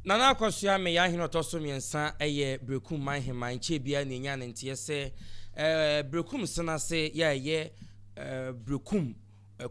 Nana Akosua Meyah Ahene ɔtɔ so mmiɛnsa yɛ Berekum man hemaa. Nkyɛɛ biara na ɛnyaa ne nteɛ sɛ Berekum Senase yɛ a ɛyɛ Berekum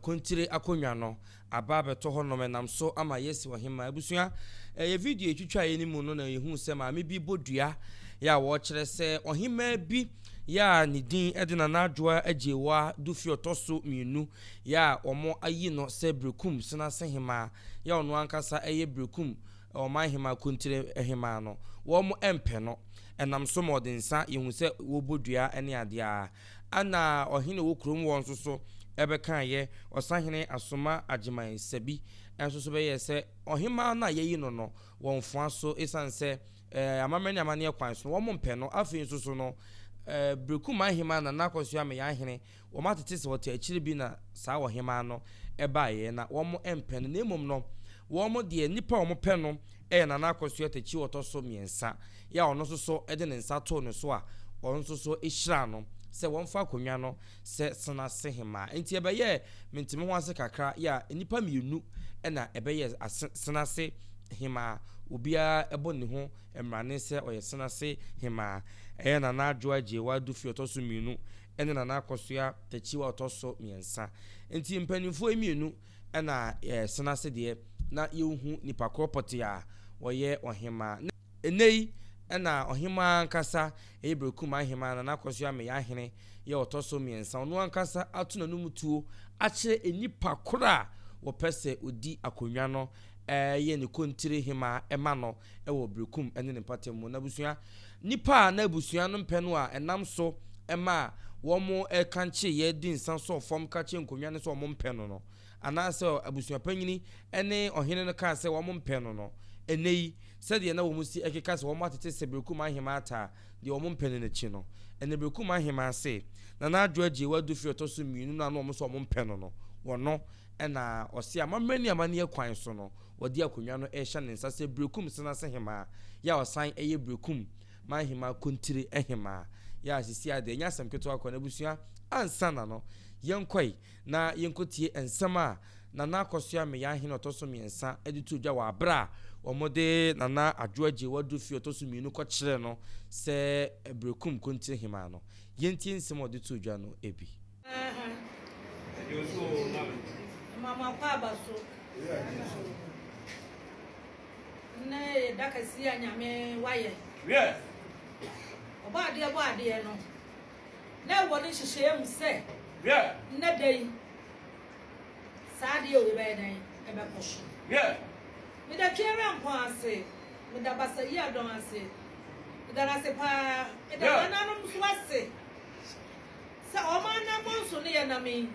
Kontire akonnwa no aba abɛtɔ hɔnom ɛnam so ama yɛasi ɔhemaa. Abusua, ɛyɛ video a yɛtwitwaeɛ no mu no na yɛhuu sɛ maame bi bɔ dua yɛ a wɔrekyerɛ sɛ ɔhemaa bi yɛ a ne din de Nana Adwoa Agyewaa Dufie ɔtɔ so mmienu yɛ a wɔayi no sɛ Berekum Senase hemaa yɛ a ɔno ankasa yɛ Berekum ɔman hemaa Kontire hemaa no, wɔn mpɛ no. Ɛnam so ma ɔde nsa yɛhu sɛ wɔbɔ dua ne adeɛ a. Ɛna ɔhene a ɔwɔ kurom hɔ nso so bɛkaeɛ, Ɔsahene Asoma Agyeman Sabi nso so bɛyɛɛ sɛ ɔhemaa no a yɛayi no no, wɔmfoa so ɛsiane sɛ amammerɛ ne amanneɛ kwan so no, wɔmpɛ no. Afei nso so no, Berekum ahemaa Nana Akosua Ameyaw-Ahene Wɔatete sɛ wɔte akyiri bi na saa ɔhemmaa no baeɛ, na wɔmpɛ no, na mmom no, wɔn deɛ, nnipa a wɔpɛ no yɛ Nana Akosua Takyi ɔtɔ so mmiɛnsa, yɛ a ɔno nso so de ne nsa too ne so a ɔno nso so hyiraa no sɛ wɔmfa akonnwa no sɛ Senase hemmaa. Enti ɛbɛyɛɛ mentemehoase kakra, yɛ a nnipa mmienu na ɛbɛyɛɛ Senase hemmaa, obiara bɔ ne ho mmrane sɛ ɔyɛ Senase hemmaa. Ɛyɛ Nana Adwoa Agyewaa Dufie ɔtɔ so mmienu ne Nana Akosua Takyiwa a ɔtɔ so mmiɛnsa. Nti mpanimfoɔ yi mmienu na yɛsene ase deɛ na yɛnhu nipa korɔ pɔtee a ɔyɛ ɔhemaa. Ɛnnɛ yi na ɔhemaa ankasa ɛyɛ Berekum ahemaa Nana Akosua Ameya Ahene yɛ ɔtɔ so mmiɛnsa. Ɔno ankasa ato n'anum tuo akyerɛ nnipa korɔ a wɔpɛ sɛ ɔdi akonnwa no yɛ ne kontire hemaa ma no wɔ Berekum ne ne mpɔtam mu. N'abusua, Nnipa a na abusua no mpɛ no a ɛnam so ma wɔkankyeeɛ de nsa sɔɔ fam ka kyerɛɛ nkonnwa no sɛ wɔmpɛ no no, anaasɛ abusuapanyin ne ɔhene no kaa sɛ wɔmpɛ no no, ɛnnɛ yi, sɛdeɛ na wɔsi keka sɛ wɔatete sɛ Berekum ahemaa taa deɛ wɔmpɛ no no akyi no, ɛnnɛ Berekum ahemaa se, Nana Adwo Agyei Adu firi ɔtɔ so mmienu no a na wɔn sɛ wɔmpɛ no no, wɔno na ɔse amammerɛ ne amanneɛ kwan so no, Wɔde akonnwa no rehyɛ ne nsa sɛ Berekum Senase Hemaa, yɛ a ɔsan yɛ Berekum Manhemaa Kontire Hemaa, yɛ a seesei ara deɛ ɛnyɛ asɛm ketewa koraa. N'abusua, ansa na no, yɛnkɔe na yɛnkɔtie nsɛm a Nana Akosua Meyah Ahene ɔtɔ so mmiɛnsa de too dwa wɔ aberɛ a wɔde Nana Adwo Agyei Adu fie ɔtɔ so mmienu kɔkyerɛɛ no sɛ Berekum Kontire Hemaa no. Yɛntie nsɛm a ɔde too dwa no bi. Mma mo akwaaba so. Nnɛ yɛ da kɛseɛ a Nyame wayɛ. Ɔbɔ adeɛ bɔ adeɛ no, na ɛwɔ ne nhyehyɛeɛ mu sɛ nnɛ da yi saa adeɛ wei bɛyɛ dɛn ɛbɛkɔ so. Meda Twearampɔn ase, meda Basayiadɔn ase, meda no ase paa, meda nananom nso ase. Sɛ wɔn anammɔn so ne yɛn nam yi.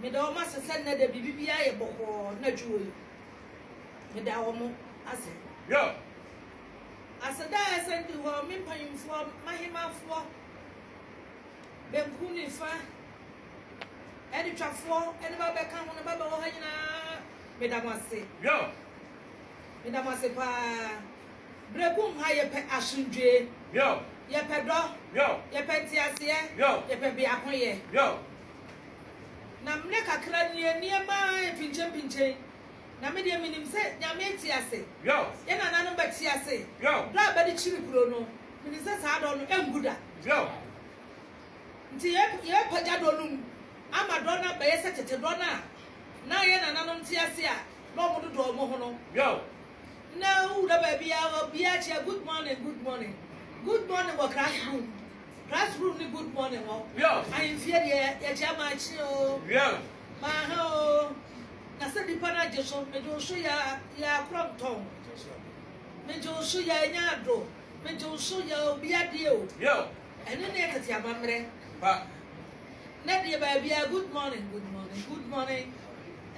Meda wɔn ase sɛ nnɛ da biribi biara yɛ bɔkɔɔ na dwo yi. Meda wɔn ase. Aseda a ɛsɛ ndi hɔ, me mpanyimfoɔ, m'ahemmafoɔ, benkum nifa, aditwafoɔ, ne ba bɛka ho ne ba bɛwɔ ha nyinaa, meda mo ase. Meda mo ase paa. Berekum ha yɛpɛ asomdwoe. Yɛpɛ dɔ. Yɛpɛ nteaseɛ. Yɛpɛ biakoyɛ. Na mmerɛ kakra nie nneɛma ayɛ pinkyenpinkyen. Na me deɛ menim sɛ Nyame te ase. Yɛn nananom bɛte ase. Dɔ a bɛde kyiri kuro no, menim sɛ saa dɔ no ɛngu da. Nti yɛbɛpagya dɔ no mu ama dɔ no abɛyɛ sɛ tete dɔ no a na yɛn nananom te ase a na wɔdodɔ wɔn ho no. Ndɛ wo wura baabi a obiara kyia good morning good morning good morning wɔ class room class room ne good morning hɔ ahemfie deɛ yɛkyia maakye o maaha o na sɛ nipa no agye so megye wo so yɛ yɛ akorɔ ntɔn megye wo so yɛ anya ado megye wo so yɛ obi adeɛ o ɛno ne ɛtete amammerɛ Nnɛ deɛ baabiara good morning good morning good morning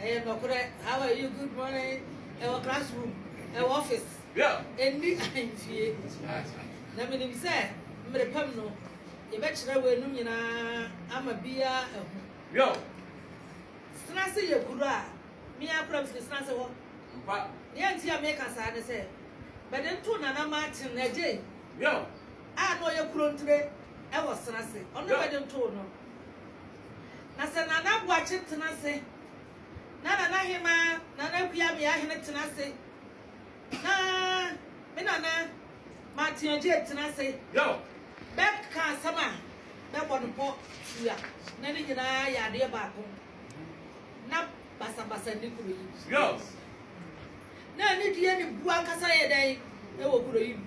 ɛyɛ nɔkorɛ how are you good morning ɛwɔ classroom ɛwɔ office ɛnni ahemfie na menim sɛ mmere pam no yɛbɛkyerɛ weinom nyinaa ama biara ahu Senase yɛ kuro a me ara koraa mefiri Senase hɔ nea nti a meka saa ne sɛ bɛde ntoo Nana Martin Agyei a na ɔyɛ kurontire wɔ Senase, ɔno na bɛde ntoo no. Na sɛ Nana Boakye tena ase, na Nana Hemaa, Nana Akua Ameya Hene tena ase, Martin Adjei tena ase bɛka asɛm a bɛbɔ no pɔ tua na ne nyinaa yɛ adeɛ baako na basabasa nni kuro yi mu. Na anidie ne bu ankasa yɛ dɛn wɔ kuro yi mu.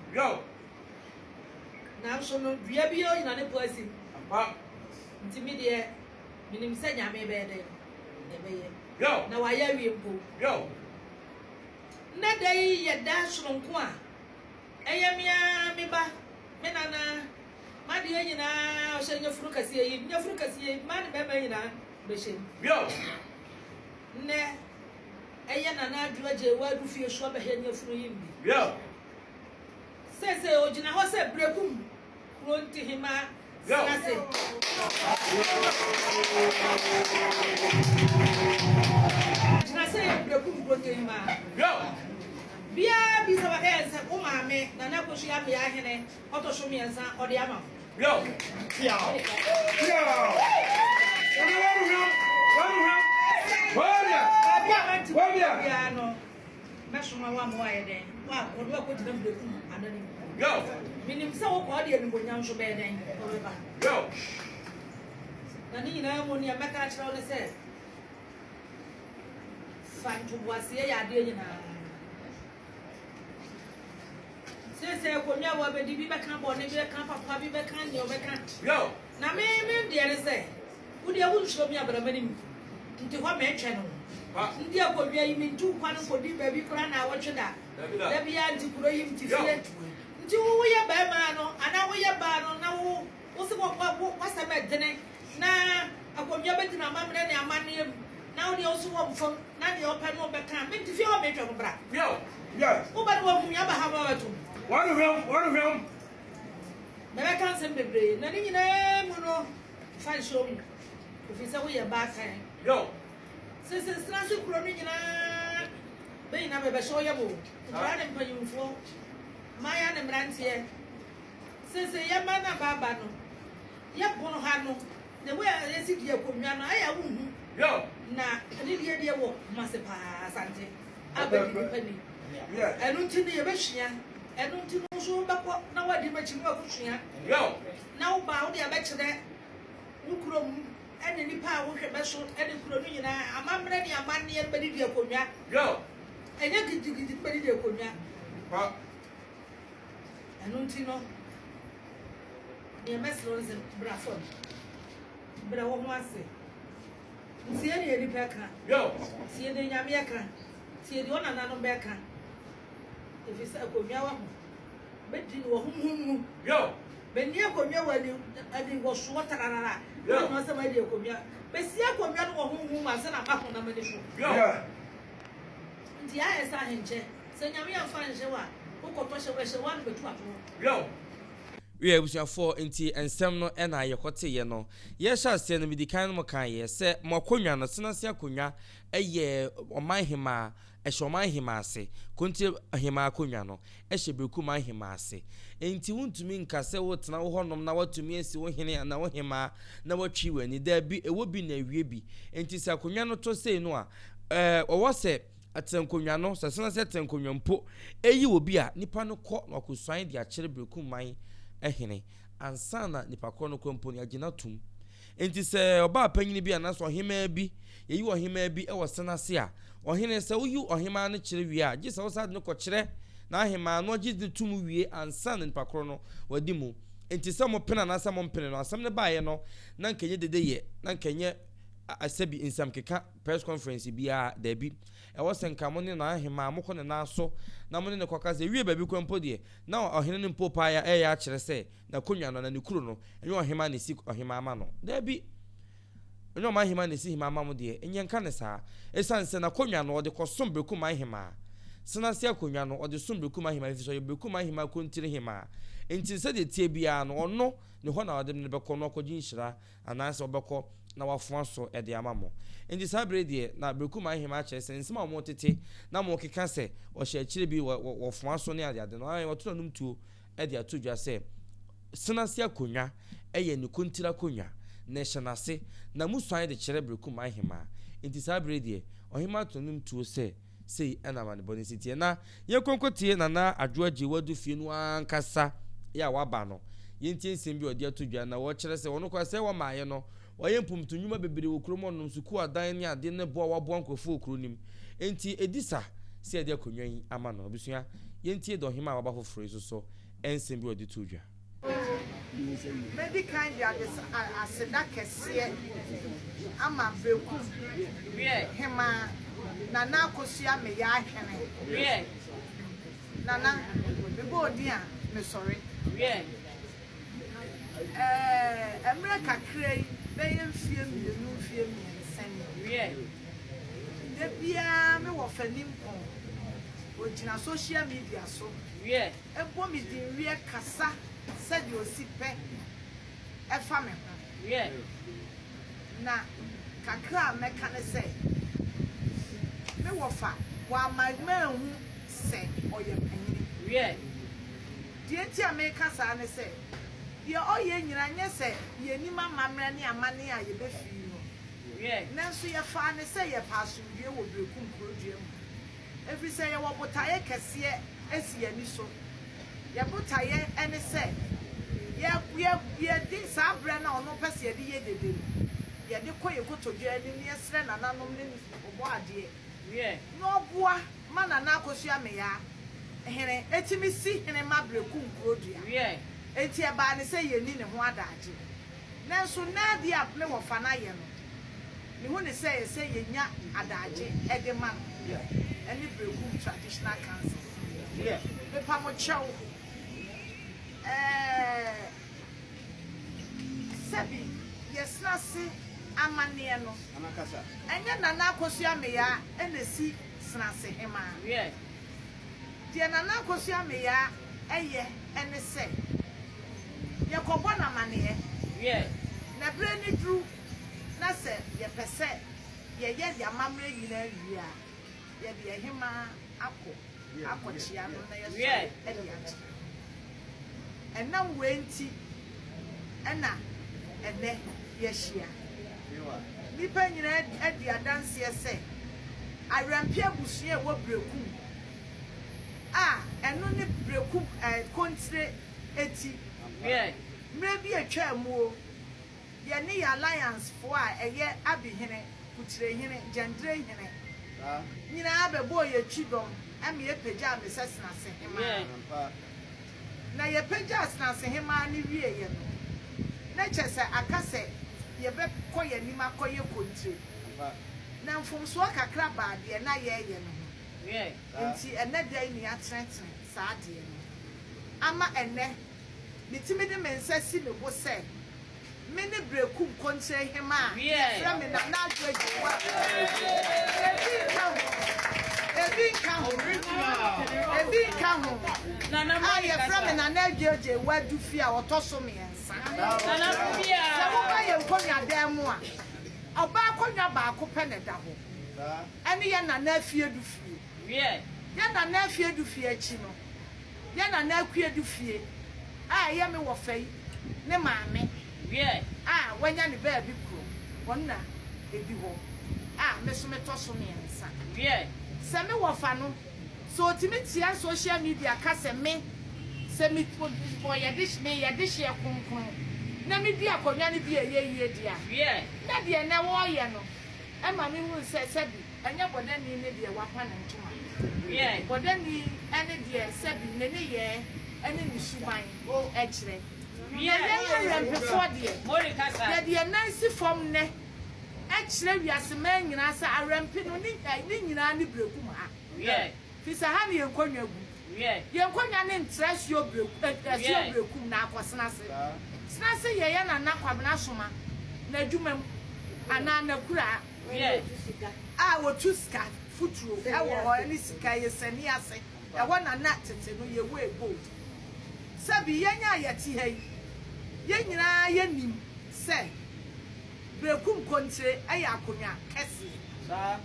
Nanso no dua bi ɔgyina ne pɔ asi mu. Nti me deɛ menim sɛ Nyame bɛyɛ dɛn ɛbɛyɛ na wayɛ awie mpo. Nnɛ da yi yɛ da soronko a ɛyɛ me ara me ba, me nana, m'adeɛ nyinaa ɔhyɛ nyafunu kɛseɛ yi, nyafunu kɛseɛ yi, mmaa ne mmarima nyinaa bɛhyɛ mu. Nnɛ ɛyɛ Nana Addo Agyei Wadu fie so abɛhwɛ nyafunu yi bi. Seesei ɔgyina hɔ sɛ Berekum kuro ntihemaa Senase. Gyina sɛ yɛ Berekum kuro ntihemaa. Biara bisa bɛka yɛn sɛ wo maame Nana Akosua Appiah Ahene ɔtɔ so mmiɛnsa ɔde ama wo. Baabi a mante biara no mɛsoma wo ama woayɛ dɛn? Woakɔ na woakɔgyina Berekum anan mu. Menim sɛ wokɔ a wode animuonyam nso bɛyɛ dɛn? Wobɛba. Na ne nyinaa mu nea mɛka akyerɛ wo ne sɛ, fa ntoboaseɛ yɛ adeɛ nyinaa. Seesei akonnwa a wɔabɛdi, bi bɛka bɔne, bi bɛka papa, bi bɛka nea ɔbɛka. Na me me deɛ ne sɛ, wo deɛ wonsuro me abra m'anim nti hɔ metwɛn wo. Ndi akonnwa yi mentu kwan nkɔdi baabi koraa naawɔtwe da. Da biara nti kuro yi nti fie. Nti wo woyɛ barima no anaa woyɛ baa no na wo wo se wo wo w'asɛm ɛdene na akonnwa bɛgyina amammerɛ ne amanneɛ mu na wo deɛ wo se wɔ mfam na deɛ ɔpɛ no ɔbɛka a mente fie hɔ metwɛn wo bra. Wo ba no wahu me aba ha ma wabɛto me. Mɛbɛka nsɛm bebree na ne nyinaa mu no fa nhyɛ wo mu ɛfiri sɛ woyɛ baatan. Sese Sraase kuro no nyinaa bɛ nyinaa bɛbɛhyɛ wo yam o, nkwadaa ne mpanyimfoɔ, mmayewa ne mmeranteɛ. Sese yɛ mma no a bɛaba no, yɛ pono ha no, the way a yɛsi di akonnwa no, ayɛ a wonhu. Na anidie deɛ wɔ Kumase paa, Asante a bɛdi nipa ni. Ɛno nti no yɛbɛsua, ɛno nti no nso wobɛkɔ na woadi m'akyi na woakɔsua. Na woba a wode abɛkyerɛ wo kurom ne nnipa a wohwɛ bɛ so ne kuro no nyinaa amammerɛ ne amanneɛ no bɛdidi akonnwa. Ɛnyɛ gidigidi no bɛdidi akonnwa. Ɛno nti no, deɛ mɛsrɛ wo ne sɛ bra fam, brɛ wo ho ase. Ntie deɛ nnipa ka, tie deɛ Nyame ka, tie deɛ ɔnananom bɛka. Ɛfiri sɛ akonnwa wɔ ho. Bɛdi no wɔ honhom mu. Bɛnni akonnwa wɔ ani aniwɔsoɔ tararara. Bɛnyɛ sɛ wɔadi akonnwa. Bɛsi akonnwa no wɔ honhom mu ansa na aba honam ani so. Nti ayɛ sɛ ahenkyɛ. Sɛ Nyame amfa anhyɛ wo a, wokɔtɔ hyɛ wo ɛhyɛ wo a na bɛtu ato hɔ. Wiɛ, abusuafoɔ, nti nsɛm no na yɛkɔteeɛ no. Yɛrehyɛ aseɛ no, medi kan no mekaeɛ sɛ mo akonnwa no, Senase akonnwa yɛ ɔman hemaa, ɛhyɛ ɔman hemaa ase. Konti hemaa akonnwa no, hyɛ Berekum ahemmaa ase. Enti wuntumi nka sɛ woretena wo hɔnom na woatumi asi wo hene anaa wo hemmaa na woatwi w'ani. Dabi, ɛwɔ bi na awie bi. Enti sɛ akonnwa no tɔ sei no a, ɛwɔ sɛ atenankonnwa no, sɛ ɛsene sɛ atenankonnwa mpo, eyi obi a, nipa no kɔ na wakosuan de akyerɛ Berekum man hene ansa na nipa korɔ no kora mpo no yɛagye no atom. Enti sɛ ɔbaa panyin bi anaasɛ ɔhemmaa bi, yɛyi ɔhemmaa bi wɔ sene ase a, ɔhene, sɛ woyi ɔhemmaa no kyerɛ wie a, gye sɛ wosan de no kɔkyerɛ n'ahemmaa na ɔgye no tom wie ansa na nipa korɔ no wadi mu. Enti sɛ mopene anaasɛ mompene no, asɛm no baeɛ no, na anka ɛnyɛ dede yɛ, na anka ɛnyɛ sɛbi nsɛmkeka, press conference biara, daabi. Ɛwɔ sɛ nka mo ne n'ahemmaa mokɔ ne nan so na mo ne no kɔkasa. Ɛwie baabi koraa mpo deɛ, na ɔhene no mpo paa reyɛ akyerɛ sɛ n'akonnwa no anaa ne kuro no, ɛnyɛ ɔhemmaa na ɛsi ɔhemmaa ma no. Daabi. Ɛnyɛ ɔman hemmaa na ɛsi hemmaa ma mo deɛ, ɛnyɛ nka no saa. Ɛsiane sɛ n'akonnwa no, ɔde kɔsom Berekum ahemmaa. Senase akonnwa no, ɔde som Berekum ahemmaa, ɛfiri sɛ ɔyɛ Berekum ahemmaa kontire hemmaa. Enti sɛdeɛ ɛteɛ biara no, ɔno ne hɔ na wɔde no bɛkɔ na wakɔgye nhyira, anaasɛ ɔbɛkɔ na wafoa so de ama mo. Enti saa berɛ yi deɛ, na Berekum ahemmaa kyerɛ sɛ nsɛm a wɔtete na wɔkeka sɛ ɔhyɛ akyire bi, wɔfoa so ne adeade no, aane, wɔto n'anom tuo de ato dwa sɛ Senase akonnwa yɛ ne kontiri akonnwa, na ɛhyɛ n'ase, na mu suan de kyerɛ Berekum ahemaa. Enti saa bere yi deɛ, ɔhemaa to n'anim tuo sɛ, Sei na amanebɔ no si teɛ. Na yɛnkɔ nkɔtie Nana Adwo Agyei Wadu fie no ankasa. yɛ a waba no, yɛntie nsɛm bi a ɔde ato dwa na wɔkyerɛ sɛ ɔno koraa sɛ wɔmaeɛ no, wayɛ mpomto nnwuma bebree wɔ kurom hɔnom, sukuu adan ne adeɛ ne boa a waboa nkurɔfoɔ wɔ kuro no mu. Enti ɛdi sa sɛ yɛde akonnwa yi ama no. Abusua, yɛntie Dɔnhema a waba foforɔ yi nso so nsɛm bi a ɔde too dwa. Mɛdi kan de aseda kɛseɛ ama Berekum Hemaa Nana Akosua Meyaa Hene. Nana, mebɔ wo din a, mesɔre. Ɛɛ, mmerɛ kakra yi, bɛyɛ mfeɛ mmienu, mfeɛ mmiɛnsa ni, da biara me wɔfa Nimpɔn, ɔgyina social media so bɔ me din wiɛ kasa sɛdeɛ ɔsi pɛ fa me ho. Na kakra a mɛka ne sɛ, me wɔfa, wamma manhu sɛ ɔyɛ panyini. Deɛ nti a meka saa ne sɛ, deɛ ɔyɛ nyinaa nyɛ sɛ yɛnnim amammerɛ ne amanneɛ a yɛbɛfiri no, nanso yɛfaa no sɛ yɛpɛ asomdwoeɛ wɔ Berekum kurodua mu, ɛfiri sɛ yɛwɔ botaeɛ kɛseɛ si yɛn ani so. Yɛn botaeɛ ne sɛ yɛ, yɛ, yɛde saa berɛ no a ɔno pɛ sɛ yɛde yɛ dede no, yɛde kɔ yɛn kotodwe anim na yɛsrɛ nananom ne Ɔbɔadeɛ na ɔboa ma Nana Akosua Meyaa hene tumi si hene ma Berekum kuro dua. Enti ɛbaa no sɛ yɛnni ne ho adaagye. Nanso nnɛ adeɛ a me wɔfa no ayɛ no, mehu no sɛ ɛyɛ sɛ yɛnya adaagye de ma no ne Berekum Traditional Council. Mepa mo kyɛw, ɛɛ, sɛbi yɛsena ase amanneɛ no, ɛnyɛ Nana Akosua Meyaa na ɛsi Senase Hemaa. Deɛ Nana Akosua Ameyaa yɛ ne sɛ, yɛkɔbɔ no amaneɛ, na berɛ no duru na sɛ yɛpɛ sɛ yɛyɛ yɛn amammerɛ nyinaa wie a, yɛde yɛn hemaa akɔ akɔkyea no na yɛsɔre de akyerɛ no. Ɛnam wei nti na ɛnnɛ yɛahyia. Nnipa nyinaa adi adanseɛ sɛ Awɛmpe abusua a ɛwɔ Berekum a ɛno ne Berekum Kontire ti. Mmerɛ bi a atwaa mu o, yɛne yɛn Alliance foɔ a ɛyɛ Abihene, Kukyerehene, Gyɛnderehene nyinaa bɛbɔɔ yɛn kyidɔm ma yɛpagyaa me sɛ Senasehemaa. Na yɛpagyaa Senasehemaa no wieeɛ no, na kyerɛ sɛ aka sɛ yɛbɛkɔ yɛn anim akɔyɛ kontire. Na mfomsoɔ kakra baa deɛ na yɛreyɛ no ho. Enti ɛnnɛ da yi na yɛatenetene saa adeɛ no ama ɛnnɛ metumi de me nsa si me bo sɛ me ne Berekum Kontire Hemaa a yɛfrɛ me Nana Adwoa Gyewaa. Ebi nka ho, ebi nka ho, ebi nka ho a yɛfrɛ me Nana Adwoa Gyewaa Dufi a ɔtɔ so mmiɛnsa. Sɛ woba yɛn nkonnwa dan mu a, ɔbaa akonnwa baako pɛ na ɛda hɔ. Ɛne yɛn Nana Afiedu fie. Yɛn Nana Afiedu fie akyi no, yɛn Nana Akuedu fie a ɛyɛ me wɔfa yi ne maame a wanya ne baabi koro, ɔno na ɛdi hɔ a me nso metɔ so mmiɛnsa. Sɛ me wɔfa no, sɛ ɔtumi tia social media ka sɛ me, sɛ me ɔyɛ dehye, meyɛ dehyeɛ kronkron na medi akonnwa no bi a ɛyɛ yie deɛ a, na deɛ nnɛ wɔreyɛ no ma mehunu sɛ sɛbi ɛnyɛ bɔdani ne deɛ wapa ne ntoma. Bɔdani ne deɛ sɛbi ne nneyɛɛ ne ne suban kyerɛ. Na yɛn awɛmpefoɔ deɛ, yɛde yɛn nan si fam nnɛ kyerɛ wiase man nyinaa sɛ awɛmpe no ne nyinaa ne berekum ha. Firi sɛ ha na yɛn nkonnwa gu. Yɛn nkonnwa no ntra asuo berekum na akɔ Senase. Senase yɛ yɛn nana Kwabena Soma n'adwuma mu anaa n'akuraa a wɔtu sika futuro wɔ hɔ ne sika yɛ sani ase. Ɛhɔ na na tete no yɛwee gold. Sɛbi yɛn a yɛte ha yi, yɛn nyinaa yɛnim sɛ Berekum Kontire yɛ akonnwa kɛseɛ.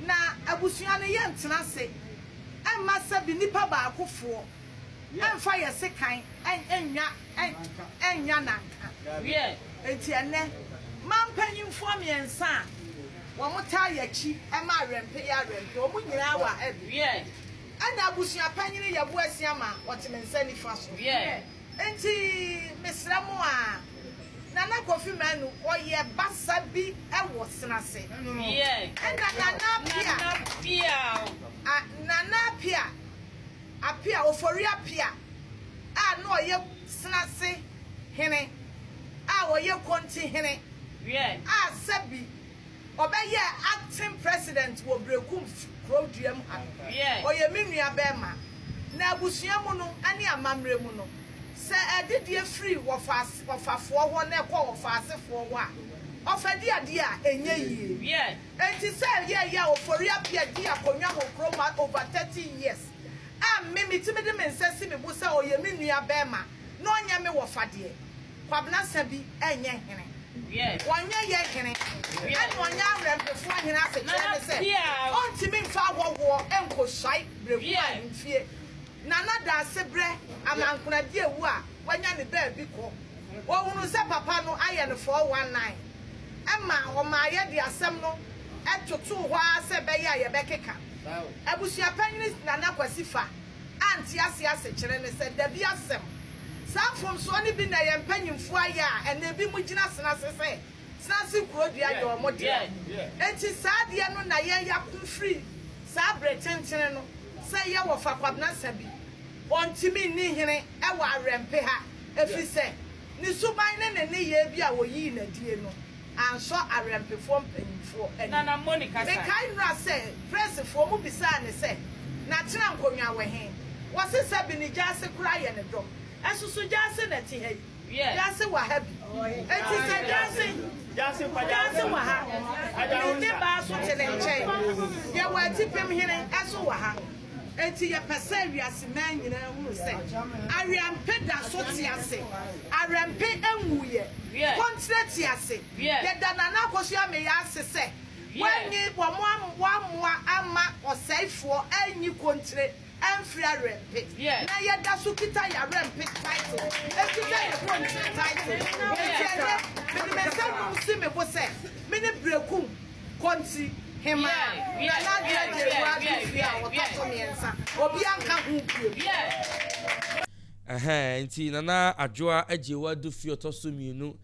Na abusua no yɛntena ase mma sɛbi nnipa baakofoɔ mfa yɛn sekan nnwa nnwa nanka. Enti ɛnnɛ, mmaa mpanimfoɔ mmiɛnsa a wɔtaa yɛn akyi ma awɛmpe yɛ awɛmpe, wɔn nyinaa wɔ ha bi. Ɛna abusua panyin yɛ Boasia ma ɔte me nsa nifa so. Enti mesrɛ mo a, Nana Kofi Manu ɔyɛ basa bi wɔ Senase. Ɛna Nana Appiah, Nana Appiah, Appiah, Ofori Appiah a na ɔyɛ Senase hene a ɔyɛ Konti hene a sɛbi Ɔbɛyɛɛ acting president wɔ Berekum kurow dua mu ha no. Ɔyɛ me nua bɛɛma. Na abusua mu no ne amammerɛ mu no, sɛ adedie firi wɔfa wɔfafoɔ hɔ na ɛkɔ wɔfa asefoɔ hɔ a, ɔfa di adeɛ a ɛnyɛ yie. Enti sɛ ɛyɛɛyɛ a Ofori Appiah dii akonnwa wɔ kurom ha over 30 years a me metumi de me nsa si me bo sɛ ɔyɛ me nua bɛɛma na ɔnyɛ me wɔfa deɛ, Kwabena Sabi nyɛ hene. Ɔnyɛ yɛ hene, ɛna ɔnyɛ awerɛmpefoɔ hene asekyerɛ ne sɛ ɔntumi mfa ahɔhoɔ nkɔsuae Berekum ahemfie. Nana Daasebrɛ Amankonadi awu a wanya ne baabi kɔ. Ɔhunuu sɛ papa no ayɛ no 419 ɛma ɔmaa yɛde asɛm no totoo hɔ ara sɛ ɛbɛyɛ a yɛbɛkeka. Abusuapanyini Nana Kwasi Fa ante ase asekyerɛ ne sɛ dabi asɛm. Saa mfomsoɔ no bi na yɛn mpanyimfoɔ ayɛ a ɛnnɛ ebinom gyina Senase sɛ Senase kuro dua yɛ wɔn dea. Enti saa adeɛ no na yɛn yɛako firi saa bere tentene no sɛ yɛ wɔfa Kwabena Sabi ɔntumi nni hene wɔ Awɛmpe ha ɛfiri sɛ ne suban ne ne nneyɛɛ bi a ɔyii no adie no ansɔ Awɛmpefoɔ mpanyimfoɔ ani. Mekae nnora sɛ prɛsefoɔ mo bisaa no sɛ natena nkonnwa wɔ he? Wɔse sɛ bi ne gyaase koraa yɛ ne dɔm. Ɛso so gyaase na ɛte ha yi? Gyaase wɔ ha bi. Enti sɛ gyaase gyaase wɔ ha, ne ne baa so te ne nkyɛn. Yɛwɔ atipem hene ɛso wɔ ha. Enti yɛpɛ sɛ wiase man nyinaa hunu sɛ Awɛmpe da so te ase. Awɛmpe nwuiɛ. Kontire te ase. Yɛda Nana Akosua Meyah ase sɛ wanyi wɔn wammoa amma ɔsɛefoɔ anyi Kontire amfiri Awɛmpe. Na yɛda so kita yɛn Awɛmpe title, kita yɛn Kontire title. Enti ɛnnɛ, mede me nsa num si me bo sɛ me ne Berekum Kontire Hemaa Nana Adwoa Gyawuraa Adufie a ɔtɔ so mmiɛnsa, obiara nka ho bio. Ɛhɛɛ, nti Nana Adwoa Agyewaa Adufie ɔtɔ so mmienu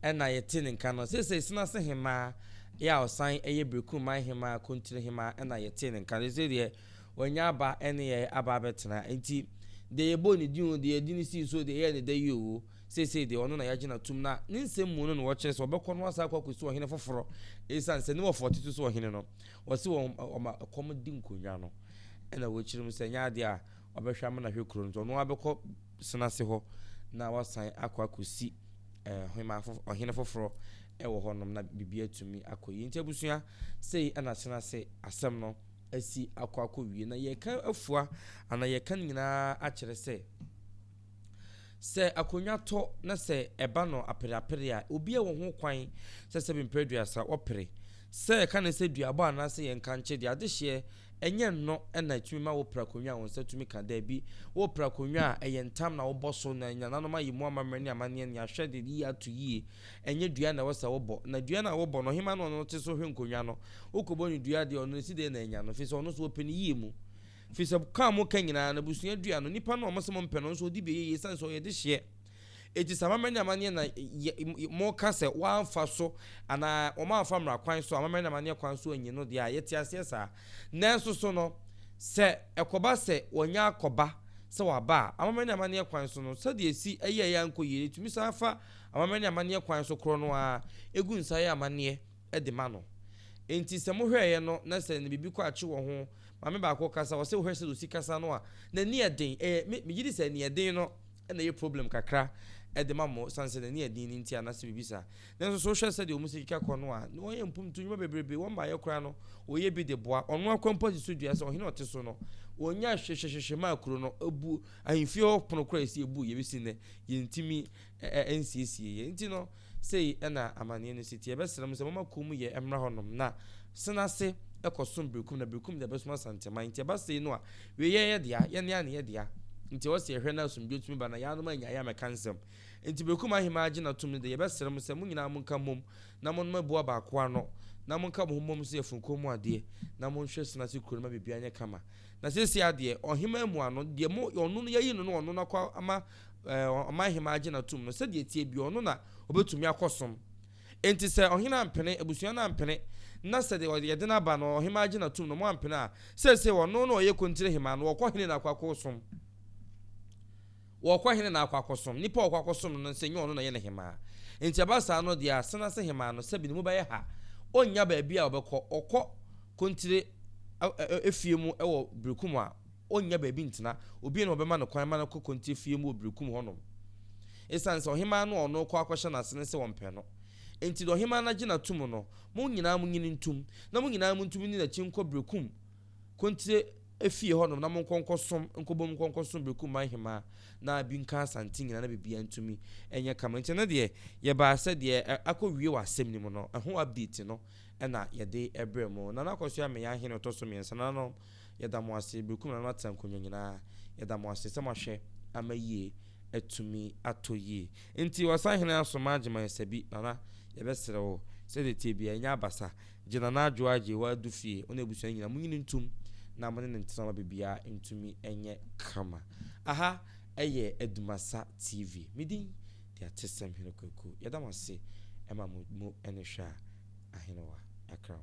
na yɛte ne nka no. Seesei Senase Hemaa yɛ a ɔsan yɛ Berekum Man Hemaa, Kontire Hemaa na yɛte ne nka no. Seesei deɛ wanya aba ne yɛn aba abɛtena. Nti deɛ yɛbɔɔ ne din oo, deɛ yɛde no sii so oo, deɛ yɛyɛɛ no dɛ yi oo, seesei deɛ ɔno na yɛagye no atom. Na ne nsɛm mu no na wɔkyerɛ sɛ ɔbɛkɔ no asan akɔ akɔsi ɔhene foforɔ. Esiane sɛ ne wɔfa ɔte so sɛ ɔhene no, wɔse wɔn ɔma ɛkɔm di nkonnwa no. Ɛna wɔkyerɛ mu sɛ ɛnyɛ adeɛ a ɔbɛhwɛ ama no ahwɛ kuro no nti ɔno ara bɛkɔ Senase hɔ na wasan akɔ akɔsi ɔhene foforɔ wɔ hɔnom na biribi atumi akɔ yie. Nti abusua, sei na Senase asɛm no asi akɔ akɔwie. Na yɛka afua anaa yɛka no nyinaa akyerɛ sɛ, sɛ akonnwa tɔ na sɛ ɛba no apereapere a, obiara wɔ ho kwan sɛ sɛbe mprɛ aduasa ɔpere. Sɛ yɛka no sɛ duabɔ anaasɛ yɛnkankye deɛ, adehyeɛ Ɛnyɛ nnɔ na ɛtumi ma wopra akonnwa a wo nsa tumi ka, dabi, worepra akonnwa a, ɛyɛ ntam na wobɔ so, na nananom ayi mu amammerɛ ne amanneɛ ne ahwɛde yie ato yie. Ɛnyɛ dua na ɛwɔ sɛ wobɔ. Na dua no a wobɔ no, ɔhemmaa no a ɔno te so hwɛ nkonnwa no, wokɔbɔ no dua deɛ, ɔno ɛsi dɛn na anya no? Firi sɛ ɔno nso ɔpɛ ne yie mu. Firi sɛ ka a moka nyinaa no, abusua dua no, nipa no a mose mompɛ no, ɔno nso ɔdi bi ɛyɛ yie ɛsiane sɛ ɔyɛ dehyeɛ. Enti sɛ amammerɛ ne amanneɛ na yɛ, moka sɛ wɔamfa so anaa wɔamfa mmara kwan so, amammerɛ ne amanneɛ kwan so anyi no deɛ a, yɛte aseɛ saa. Nanso so no, sɛ ɛkɔba sɛ wɔanya akɔba sɛ wɔaba a, amammerɛ ne amanneɛ kwan so no, sɛdeɛ ɛsi yɛeɛ ankɔ yie no, ɛtumi san fa amammerɛ ne amanneɛ kwan so korɔ no ara gu nsa yɛ amanneɛ de ma no. Enti sɛ mohwɛeɛ no na sɛ ne biribi kɔ akye wɔ ho, maame baako kasa, ɔse wohwɛ sɛdeɛ ɔsi kasa no a, n'ani yɛ den. Ɛyɛ, me, megye di sɛ aniɛden no na ɛyɛ problem kakra de ma mo sane sɛ n'ani yɛ den no nti anaasɛ biribi saa. Nanso so wohwɛ sɛdeɛ wɔn si keka kɔ no a, na wɔyɛ mpomtu nnwuma bebrebe, wɔn baayɛ koraa no, wɔyɛ bi de boa. Ɔno ara koraa mpo asi so dua sɛ ɔhene a ɔte so no, wɔnya hwehwɛhwehwɛ maa kuro no, abu ahemfie hɔ pono koraa a ɛsi abu yɛ bɛsi nnɛ, yɛntumi nsiesie yɛ. Nti no, sei na amaneɛ no si teɛ. Yɛbɛsrɛ mo sɛ momma kuo mu yɛ mmra hɔnom na Senase kɔsom Berekum na Berekum de abɛsom Asanteman. Nti ɛba sei no a, Wei yɛ yɛ dea, yɛn ara na yɛ dea. Nti ɛwɔ sɛ yɛhwɛ na asomdwoe tumi ba na yɛanom annya yɛ ammɛka nsɛm. Nti Berekum Ahemaa agye no atom no de, yɛbɛsrɛ mo sɛ mo nyinaa monka mmom na monom abua baako ano na monka mo ho mmom sɛ yafunu kɔn mu adeɛ na monhwɛ Senase kuro no ma biribiara nyɛ kama. Na seesei ara deɛ, ɔhemaa mua no, deɛ mo, ɔno no yɛayi no na ɔno no akɔ ama ɛɛ, ɔman hemaa agye no atom no, sɛdeɛ ɛteɛ biara, ɔno na ɔbɛtumi akɔsom. Enti sɛ ɔhene ampene, abusua no ampene, na sɛ deɛ yɛde no aba no, ɔhemaa agye no atom no, moampene a, seesei ɔno na ɔyɛ kontire hemaa no, ɔkɔ hene na akɔ akɔsom. Wɔkɔ hene na akɔ akɔsom. Nipa a ɔkɔ akɔsom no no sɛ nyɛ ɔno na ɔyɛ ne hemaa. Enti ɛba saa no deɛ a, Senase hemaa no, sɛbi ne mu bɛyɛ ha. Ɔnnya baabi a ɔbɛkɔ. Ɔkɔ kontire efie mu wɔ Berekum a, ɔnnya baabi ntena. Obi na ɔbɛma no kwan ma no akɔ kontire fie mu wɔ Berekum hɔnom. Esiane sɛ ɔhemaa no a ɔno rekɔ akɔhyɛ n'ase no sɛ ɔmpɛ no. Enti deɛ ɔhemaa no agye no atom no, mo nyinaa monyini ntom, na mo nyinaa montumi nni n'akyi nkɔ Berekum kontire fie hɔnom na monkɔ nkɔsom, nkɔbom nkɔ nkɔsom Berekum man hemaa na bi nka Asante nyinaa na biribiara ntumi nyɛ kama. Nti ɛno deɛ yɛbaa sɛ deɛ akɔ wie wɔ asɛm no mu no, ɛho update no na yɛde brɛ mo. Nana Akosua Ameya Ahene ɔtɔ so mmiɛnsa, nananom yɛda mo ase, Berekum nananom atena nkonnwa nyinaa, yɛda mo ase sɛ moahwɛ ama yie atumi atɔ yie. Nti Ɔsahene Asoma Agyeman Sabi, Nana yɛbɛsrɛ wo sɛdeɛ ɛteɛ biara ɛnyɛ abasa, Gye Nana Adwoa agye wo adu fie, wo ne abusua nyinaa monyini ntom na mo ne no ntena ma biribiara ntumi nyɛ kama. Aha yɛ Adumasa TV. Me din de Atesɛm Hene Kwaku. Yɛda mo ase ma mo mu ne hwɛ a Ahenewa akra ho.